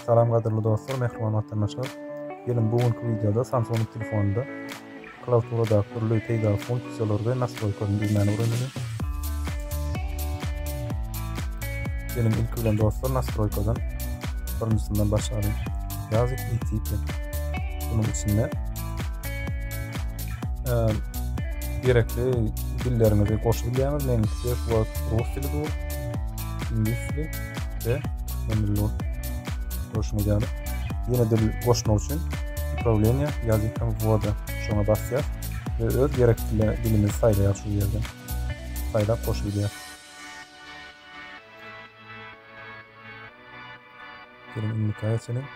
Salam gadyrly dostlar, mähriban watandaşlar. Geliň bu günki wideoda Samsung telefonynda klawiaturadaky dürli peýdaly funksiýalary we nastroýkasyny düzmäni öwreneliň. Geliň ilki bilen dostlar nastroýkadan birinjisinden başlalyň. Ýazyk i tipi. Bunuň içinde gerekli dilleriňizi goşup bilýäňiz. Meniňki şu wagt rus dili dur, iňlis dili we türkmen dili dur. Görşüňiz ýaly. Ýene dil goşmak üçin upravleniýe ýazykom wwoda şoňa basýas we öz gerekli dilimizi saýlaýas şu ýerde. Saýlap goşup bilýäs. Geliň indiki geçeliň.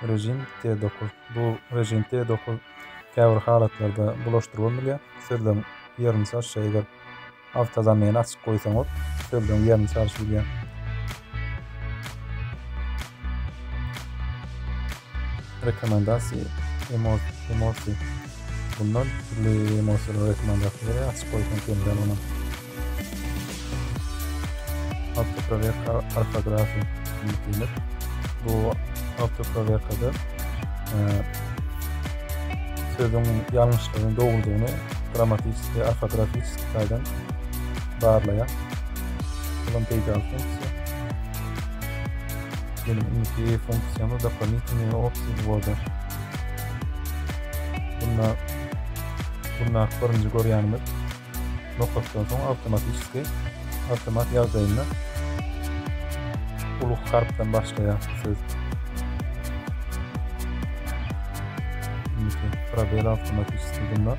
Rejim T9. Bu rejim T9 käbir halatlarda bulaşdyryp bilýär. Sözleriň ýerini çalyşýar. Eger awtozameni açyk goýsaňyz, sözleriň ýerini çalyşyp bilýär. Rekomendasiýa emosiýa. Bundan dürli emosiýalar rekomendasiýa berýär. Açyk goýsaň kemden ony. Awtoprowerka orfografiýa diýmek. Bu awtoprowerkada e, sözüň ýalňyşlygyny dogrudygyny grammatiki, orfografiki taýdan barlaýar. Bulam peýdaly funksiýa. Geliň indiki funksiýamyz doполнительные opsiýa wwoda. Bunda bunda birinji görýänimiz nokatdan soň awtomatiçki awtomat ýagdaýynda uly harpdan başlaýar söz. Indiki probel awtomatiçki bunda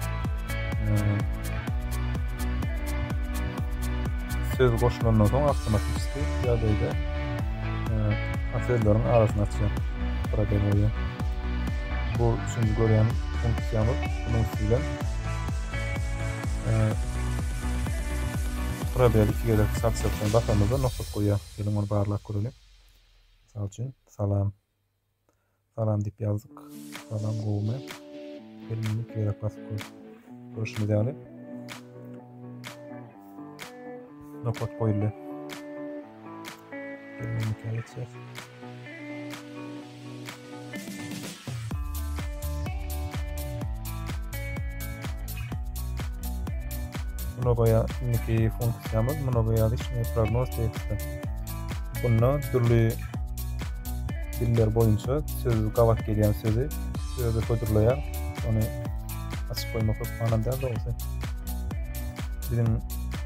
söz goşulandan soň awtomatiçki ýagdaýda sözleriň arasyny açýar. Probel goýýar. Bu üçünji görýän funksiýamyz bunuň üsti bilen Probel iki gezek sag çepden basamyzda nokat goýýar. Geliň ony barlap göreliň. Mysal üçin, salam. Salam diýip ýazdyk. Salam gowumy? Geliň indi iki gezek basyp gör. Görşümiz ýaly. Nokat goýuldy. Geliň indi geçýäs. Mnogoya indiki funksiýamyz mnogoýazyçnyý prognoz teksti. Bunda dürli diller boýunça söz gabat gelýän sözi özi hödürleýär. Ony açyp goýmak hökmanam däl dogrusy. Biziň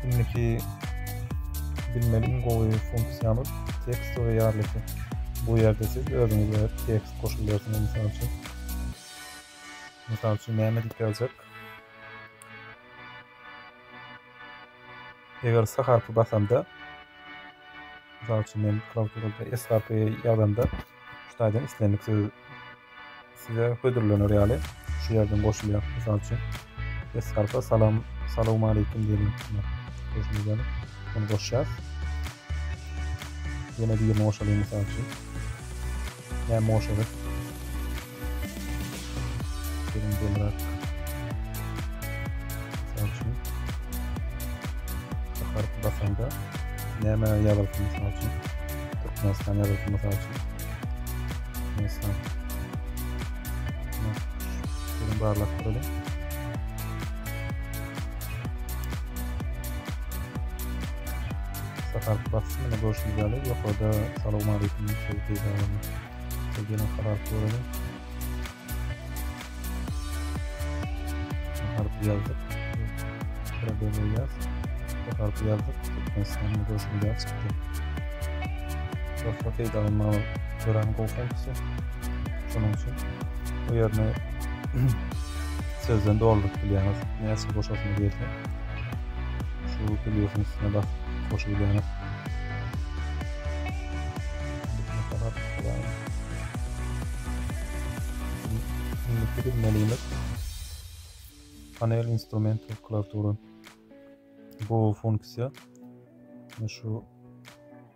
indiki bilmeli iň gowy funksiýamyz tekstowy ýarlyky. Bu ýerde siz özüňize tekst goşup bilersiňiz mysal üçin. Mysal üçin näme diýip ýazjak? Eger S harpy basamda mysal üçin men klawiaturada S harpy ýazamda şu taýdan islendik söz size hödürlener ýaly şu ýerden goşulýar. Mysal üçin S harpy salam salam aleyküm diýelim. Görşüňiz ýaly ony goşýas. Ýene birini goşalyň mysal üçin. Näme goşaly? Geliň demrak. Mysal üçin. Şu harpy basanda näme ýazylsyn mysal üçin? Türkmenistan ýazylsyn mysal üçin. Türkmenistan. Geliň barlap göreliň. Saharp bassym ine görşüňiz ýaly ýokarda salowmaleýkim diýip sözi peýda boldy. Geliň harp göreliň. Harpy ýazdyk. Probel goýýas. Bu harpy ýazdyk. Türkmenistanyň görşüňiz ýaly çykdy. Dostlar peýdalanmaga örän gowy funksiýa. Şonuň üçin bu ýerini sözden dolduryp bilýäňiz. Näçe goşasyňyz gelse şu plýusyň üstüne basyp goşup bilýäňiz. Indiki bilmelimiz panel instrumentów klawiatury. Bu funksiýa şu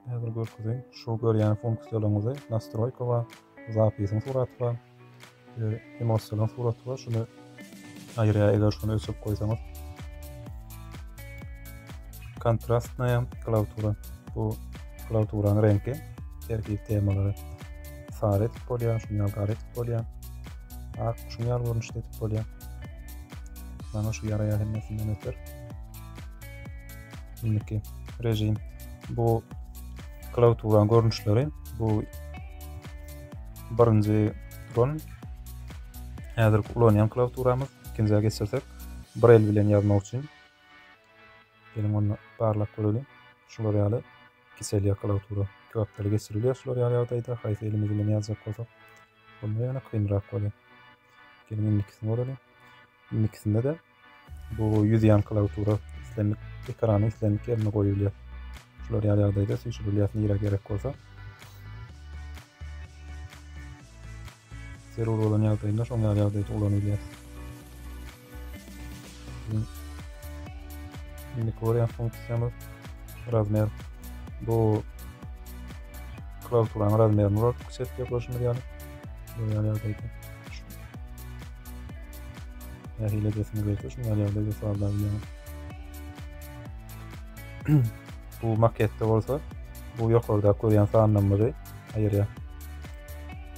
häzir görkezeyim. Şu görýän funksiýalaryňyzy nastroýka bar, zapisiň suraty bar, emosiýalaryň suraty bar. Şuny aýyrýar eger şuny öçürip goýsaňyz. Kontrastnaýa klawiatura. Bu klawiaturanyň reňki tertip temalary sary edip bolýar, şuny ýaly gara edip bolýar. Ak şuny ýaly görnüşde edip bolýar. Maňa şu ýaraýar hemmesinden öter. Indiki rejim bu klawiaturanyň görnüşleri bu birinji duran häzirki ulanýan klawiaturamyz ikinjä geçirsek bir el bilen ýazmak üçin Geliň onda barlap göreliň. Şular ýaly kiçelýär klawiatura. Iki gapdaly geçirilýär şular ýaly ýagdaýda haýsy elimiz bilen ýazjak bolsak. Bunda ýöne kynrak bolýar. Geliň indikisini göreliň. Indikisinde-de bu ýüzýän klawiatura islendik ekranyň islendik ýerine goýulýar. Şular ýaly ýagdaýda süýşürilýär nirä gerek bolsa. Zerur bolan ýagdaýynda şoň ýaly ýagdaýda ulanylýar. Indi görýän funksiýamyz razmer. Bu klawiaturanyň razmerini ulalyp kiçeltýär görşümiz ýaly. Bu ýaly ýagdaýda. Nähili edesiňiz gelse şuň ýaly ýagdaýda sazlap bilýäňiz. Bu maketde bolsa bu ýokarda görýän sanlarymyzy aýyrýar.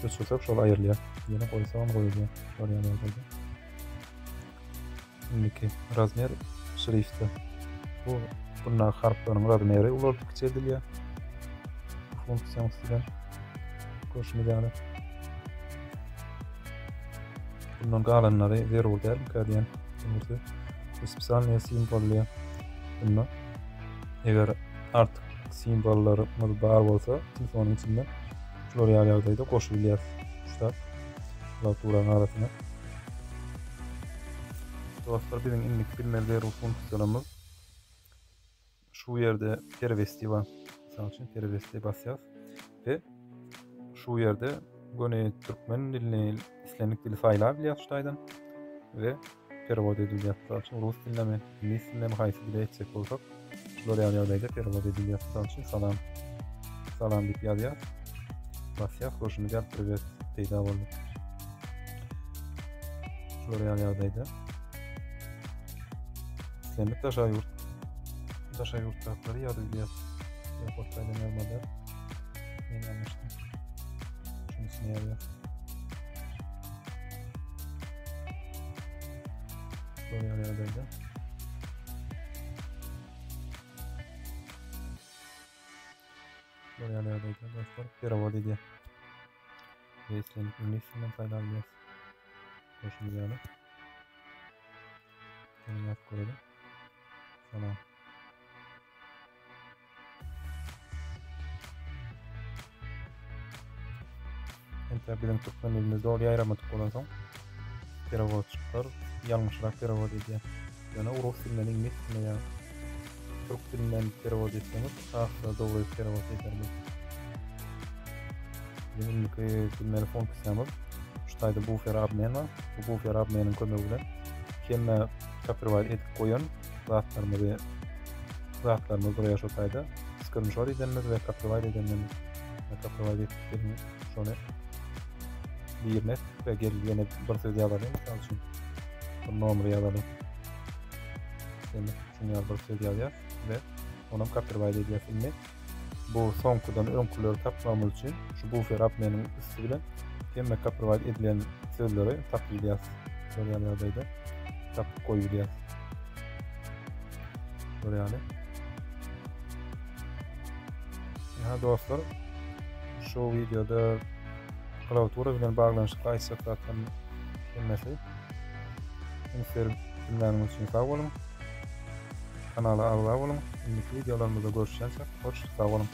Öçürsek şol aýrylýar. Ýene goýsagam goýulýar. Şol ýaly ýagdaýda. Indiki razmer şrifti. Bu bunda harplaryň razmeri ulalyp kiçeldilýär. Bu funksiýanyň üsti bilen görşümiz ýaly. Bundan galanlary zerur dälmikä diýen. Dogrusu bu spesialnyý simwolly. Bunda eger artyk simwollarymyz bar bolsa, telefonyň içinde şular ýaly ýagdaýda goşup bilýäris. Şular klawiaturanyň arasyna. Dostlar biziň indiki bilmeli zerur funksiýalarymyz şu ýerde perewesti bar. Mysal üçin perewesti basýas we şu ýerde göni türkmen dilini islendik dili saýlap bilýäs şu taýdan we perewod edilýär. Mysal üçin rus diline mi, iňlis diline mi haýsy dile etjek bolsak, şular ýaly ýagdaýda perewod edilýär. Mysal üçin salam salam diýip ýazýas. Basýas, görşümiz ýaly priwet peýda boldy. Şular ýaly ýagdaýda. Islendik daşary ýurt daşary ýurtdakylary ýazyp bilýär. Ýok, o taýdan ýazmadylar. Men ýalňyşdym. Şunusyny ýazýar. Şular ýaly ýagdaýda. Şular ýaly ýagdaýda dostlar perewod edýär. We islendik iňlis dilinden saýlap bilýäris. Görşümiz ýaly. Geliň ýazyp göreliň. Salam. Entäk biziň türkmen dilimiz doly ýaýramadyk bolansoň, perevodçyklar ýalňyşrak perewod edýär. Ýöne rus dilinden iňlis diline ýa türk dilinden perewod etseňiz has-da dogry perewod eder bu. Biziň indiki bilmeli funksiýamyz şu taýda bufer obmen bar. Bu bufer obmeniň kömegi bilen hemme copyright edip goýan zatlarymyzy zatlarymyz durýar şu taýda. Skrinşot edenimiz we copyright edenimiz we copyright etdik şony birine etdik we gel ýene bir söz ýazalyň mysal üçin bir nomer ýazalyň. Indi şuny ýaly bir söz ýazýar we onam copyright edýär indi. Bu soňkudan öňküleri tapmagymyz üçin şu bufer obmeniň üsti bilen hemme copyright edilen sözleri tapyp bilýäris. Şol ýaly ýagdaýda tapyp goýup bilýäris. Şol ýaly. Ýa dostlar, şu wideoda klawiatura bilen baglanyşykly aýtjak zatlaryň hemmesi. Üns berip diňläniňiz üçin sag boluň. Kanala agza boluň. Indiki wideolarymyzda görüşýänçäk, hoş sag boluň.